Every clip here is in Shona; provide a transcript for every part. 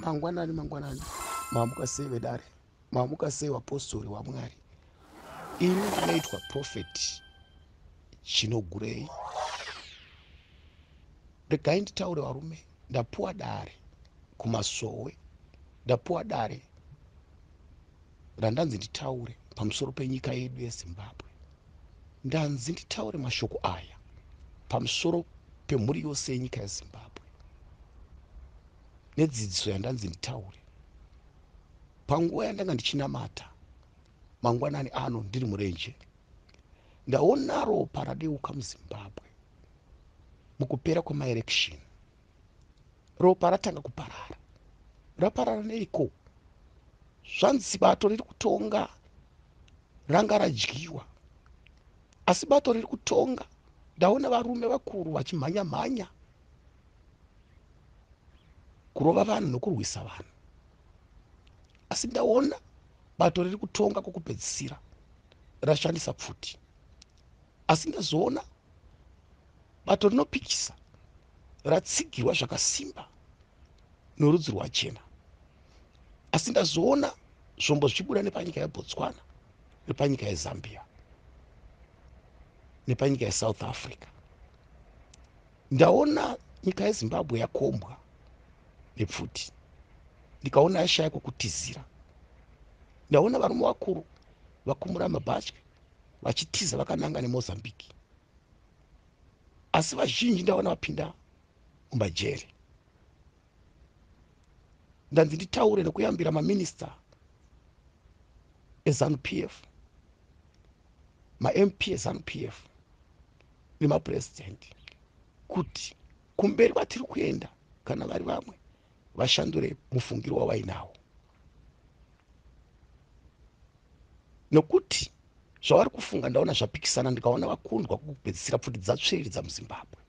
Mangwanani, mangwanani. Mamuka sei vedare? Mamuka sei vapostori waMwari? Ini ndinoitwa Prophet Chinogurei. Regai nditaure varume, ndapuwa dare kumasowe, ndapuwa dare randanzi nditaure pamusoro penyika yedu yeZimbabwe. Ndanzi nditaure mashoko aya pamusoro pemhuri yose yenyika yeZimbabwe nedzidziso yandanzi nditaure. Panguva yandanga ndichinamata mangwanani ano ndiri murenje, ndaona ropa radeuka muZimbabwe mukupera kwemaerection. Ropa ratanga kuparara. Raparara neiko? Zvanzi bato riri kutonga ranga radyiwa, asi bato riri kutonga ndaona varume vakuru vachimhanya mhanya kurova vanhu nokurwisa vanhu, asi ndaona bato riri kutonga kwokupedzisira rashandisa pfuti, asi ndazoona bato rinopikisa ratsigirwa zvakasimba norudzi rwachena, asi ndazoona zvombo zvichibuda nepanyika yeBotswana, nepanyika yeZambia, nepanyika yeSouth Africa. Ndaona nyika yeZimbabwe yakombwa nepfuti, ndikaona yashaya kwekutizira. Ndaona varume vakuru vakumura mabhatye vachitiza vakananga neMozambique, asi vazhinji ndaona vapinda mumajeri. Ndanzi nditaure nekuyambira maminista eZanu PF, maMP eZanu PF nemapurezidendi kuti kumberi kwatiri kuenda, kana vari vamwe vashandure mufungiro wavainawo, nokuti zvavari kufunga ndaona zvapikisana. Ndikaona vakundwa kukupedzisira, pfuti dzatsviriridza muZimbabwe,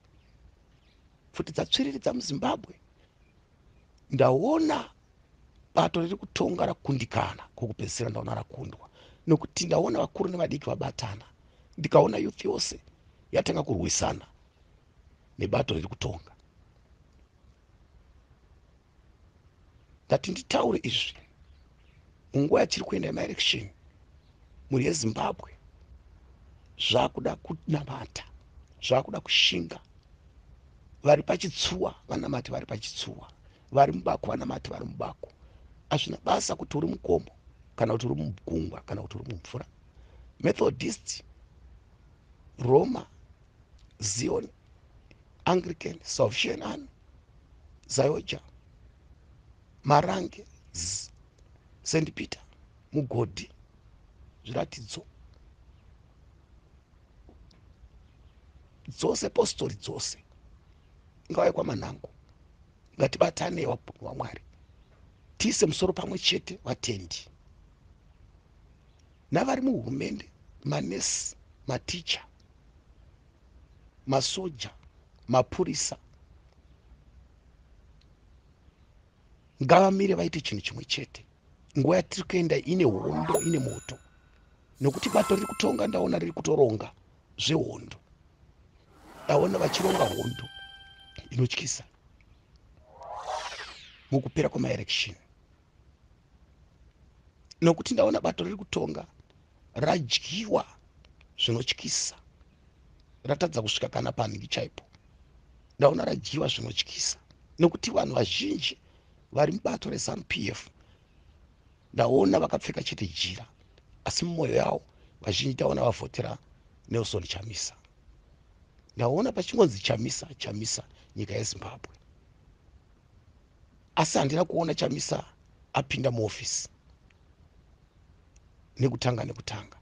pfuti dzatsviriridza muZimbabwe. Ndaona bato riri kutonga rakundikana kwokupedzisira, ndaona rakundwa nokuti ndaona vakuru nevadiki vabatana, ndikaona youth yose yatanga kurwisana nebato riri kutonga. Ndati nditaure izvi munguva yatiri kuenda yemaelection. Mhuri yeZimbabwe, zvakuda kunamata, zvakuda kushinga. Vari pachitsuwa vanamati, vari pachitsuwa, vari mubako vanamati, vari mubako. Hazvina basa kuti uri mukomo kana kuti uri mugungwa kana kuti uri mumvura. Methodist, Roma, Zion, Anglican, Salvation Army, Zayoja, Marange, St Peter, Mugodhi, Zviratidzo dzose, postori dzose, ingava yekwaManhango, ngatibatane waMwari, tiise musoro pamwe chete. Vatendi navari muhurumende, manesi, maticha, masoja, mapurisa, ngavamire vaite chinhu chimwe chete. Nguva yatiri kuenda ine hondo, ine moto, nokuti bato riri kutonga ndaona riri kutoronga zvehondo. Ndaona vachironga hondo inotyisa mukupera kwemaelection, nokuti ndaona bato riri kutonga radyiwa zvinotyisa, ratadza kusvika kana panhingi chaipo. Ndaona radyiwa zvinotyisa nokuti vanhu vazhinji vari mubato reZanu PF ndaona vakapfeka chete jira, asi mumwoyo yavo vazhinji ndaona vavhotera Nelson Chamisa. Ndaona pachingonzi Chamisa, Chamisa, nyika yeZimbabwe, asi handina kuona Chamisa apinda muofisi nekutanga nekutanga,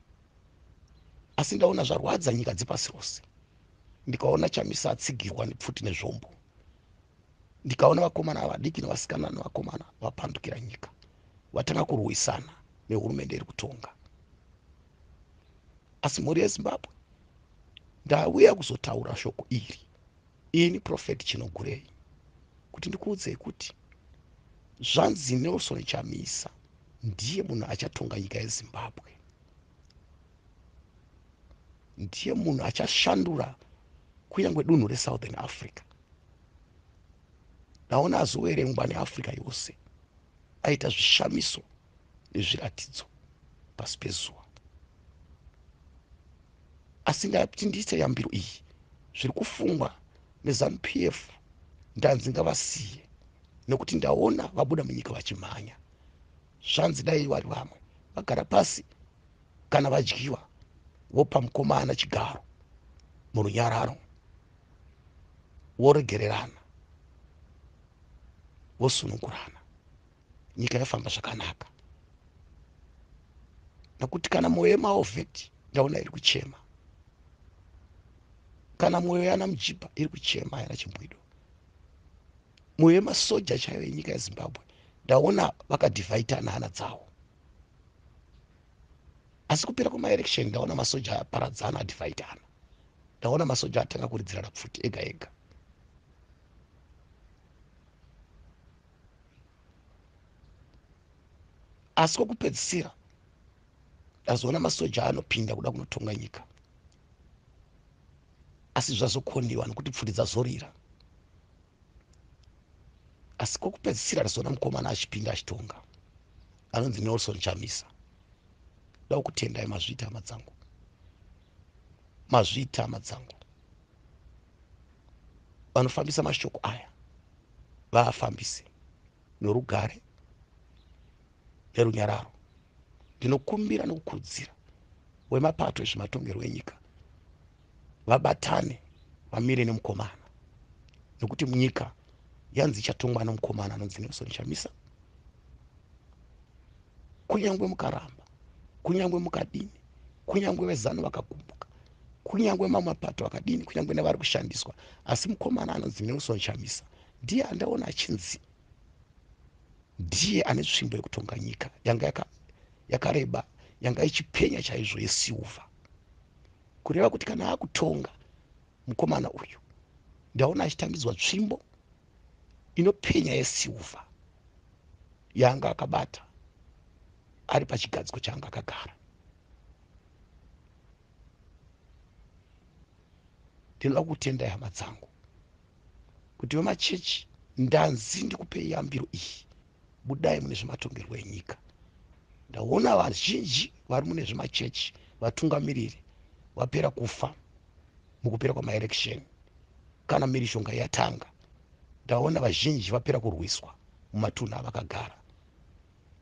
asi ndaona zvarwadza nyika dzepasi rose. Ndikaona Chamisa atsigirwa nepfuti nezvombo, ndikaona vakomana vadiki nevasikana nevakomana vapandukira nyika, vatanga kurwisana nehurumende iri kutonga. Asi mhuri yeZimbabwe, ndauya kuzotaura shoko iri ini Prophet Chinogurei kuti ndikuudzei kuti zvanzi Nelson Chamisa ndiye munhu achatonga nyika yeZimbabwe, ndiye munhu achashandura kunyange dunhu reSouthern Africa. Ndaona azoverengwa neAfrica yose. Aita zvishamiso nezviratidzo pasi pezuva. Asi ndati ndiite yambiro iyi, zviri kufungwa neZanu PF ndanzi ngavasiye, nekuti ndaona vabuda munyika vachimhanya. Zvanzi dai vari vamwe vagara pasi, kana vadyiwa vopa mukomana chigaro murunyararo, voregererana, vosunungurana, nyika yafamba zvakanaka. Nekuti kana mwoyo yemaovheti ndaona iri kuchema, kana mwoyo yana Mujibha iri kuchema, yana Chimbwido, mwoyo yemasoja chaiyo yenyika yeZimbabwe ndaona vakadhivhaitana hana dzavo. Asi kupera kwemaelection ndaona masoja aparadzana, adhivhaitana. Ndaona masoja atanga kuridzirana pfuti ega ega. Asi kwokupedzisira ndazoona masoja anopinda kuda kunotonga nyika, asi zvazokoniwa nokuti pfuti dzazorira. Asi kwokupedzisira ndazoona mukomana achipinda achitonga anonzi Nelson Chamisa. Da kutendai, mazviita hama dzangu, mazviita hama dzangu. Vanofambisa mashoko aya vaafambise norugare nerunyararo. Ndinokumbira nokukurudzira wemapato ezvematongerwo enyika vabatane, vamire nemukomana, nokuti munyika yanzi ichatongwa nomukomana anonzi Nelson Chamisa. Kunyange mukaramba, kunyange mukadini, kunyange veZanu vakagumbuka, kunyange mamwe mapato akadini, kunyange nevari kushandiswa, asi mukomana anonzi Nelson Chamisa ndiye andaona achinzi ndiye ane tsvimbo yekutonga nyika yanga yakareba, yanga ichipenya chaizvo, yesilver. Kureva kuti kana akutonga mukomana uyu, ndaona achitambidzwa tsvimbo inopenya yesilver yaanga akabata ari pachigadziko chaanga akagara. Ndinoda kutendai hama dzangu kuti vemachechi, ndanzi ndikupei yambiro iyi: budai mune zvematongerwo enyika. Ndaona vazhinji vari mune zvemachechi, vatungamiriri vapera kufa mukupera kwamaelection kana mhirizhonga yatanga. Ndaona vazhinji vapera kurwiswa mumatunhu avakagara.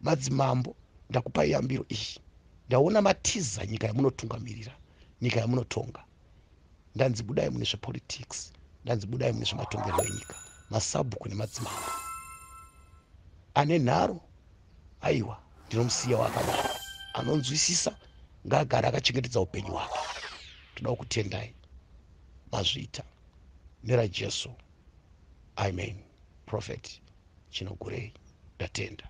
Madzimambo, ndakupai yambiro iyi. Ndaona matiza nyika yamunotungamirira, nyika yamunotonga. Ndanzi budai mune zvepolitics, ndanzi budai mune zvematongerwo enyika, masabhuku nemadzimambo. Ane nharo, aiwa, ndinomusiya wakadaro. Anonzwisisa ngaagare akachengetedza upenyu hwake. Toda kutendai, mazviita neraJesu, amen. Prophet Chinogurei, ndatenda.